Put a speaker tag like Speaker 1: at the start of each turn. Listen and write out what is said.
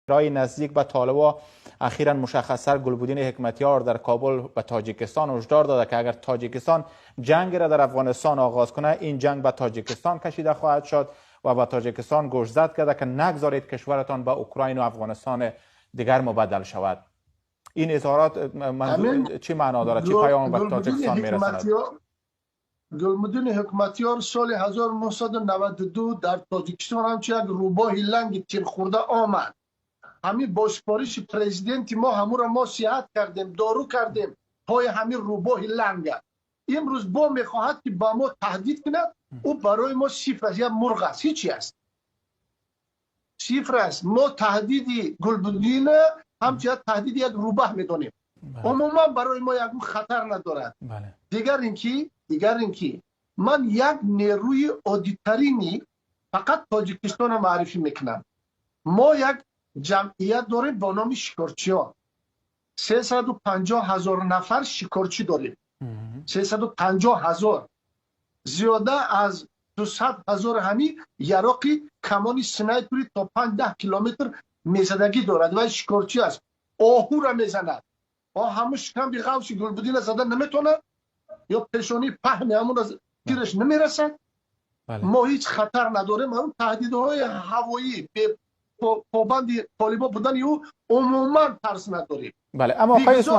Speaker 1: چهره‌های نزدیک به طالبا، اخیرا مشخصتر گلبدین حکمتیار، در کابل به تاجیکستان هشدار داده که اگر تاجیکستان جنگ را در افغانستان آغاز کنه، این جنگ به تاجیکستان کشیده خواهد شد و به تاجیکستان گوشزد کرده که نگذارید کشورتان به اوکراین و افغانستان دیگر مبدل شود. این اظهارات منظور چی معنا دارد؟ چی پیام به تاجیکستان میرساند؟
Speaker 2: گلبدین حکمتیار سال 1992 در تاجیکستان همچون یک روباه لنگ تیر خورده آمد. همین با سپارش پرزیدنت ما همو را ما صحت کردیم، دارو کردیم پای همین روباه لنگ. امروز با میخواهد که با ما تهدید کند. او برای ما صفر است، یک مرغ است، هیچی است، صفر است. ما تهدید گلبدین همچون تهدید یک روباه میدونیم. عموما برای ما یک خطر ندارد. دیگر اینکه من یک نیروی عادیترینی فقط تاجیکستان را معرفی میکنم. ما یک جمعیت داریم با نام شکارچیان، 350 هزار نفر شکارچی داریم، 350 هزار. زیاده از 200 هزار همی یراقی کمانی снайпер ی تا 5 10 کیلومتر میزدگی دارد و شکارچی است، آهو را میزند. آ همون شکم بی غوثی گلبدین زده نمیتونه یا پیشانی پهن همون از تیرش نمیرسد. ما هیچ خطر نداریم. اون تهدیدهای هوایی به پابند طالبا بودن او عموما ترس نداریم.
Speaker 1: بله، اما آقای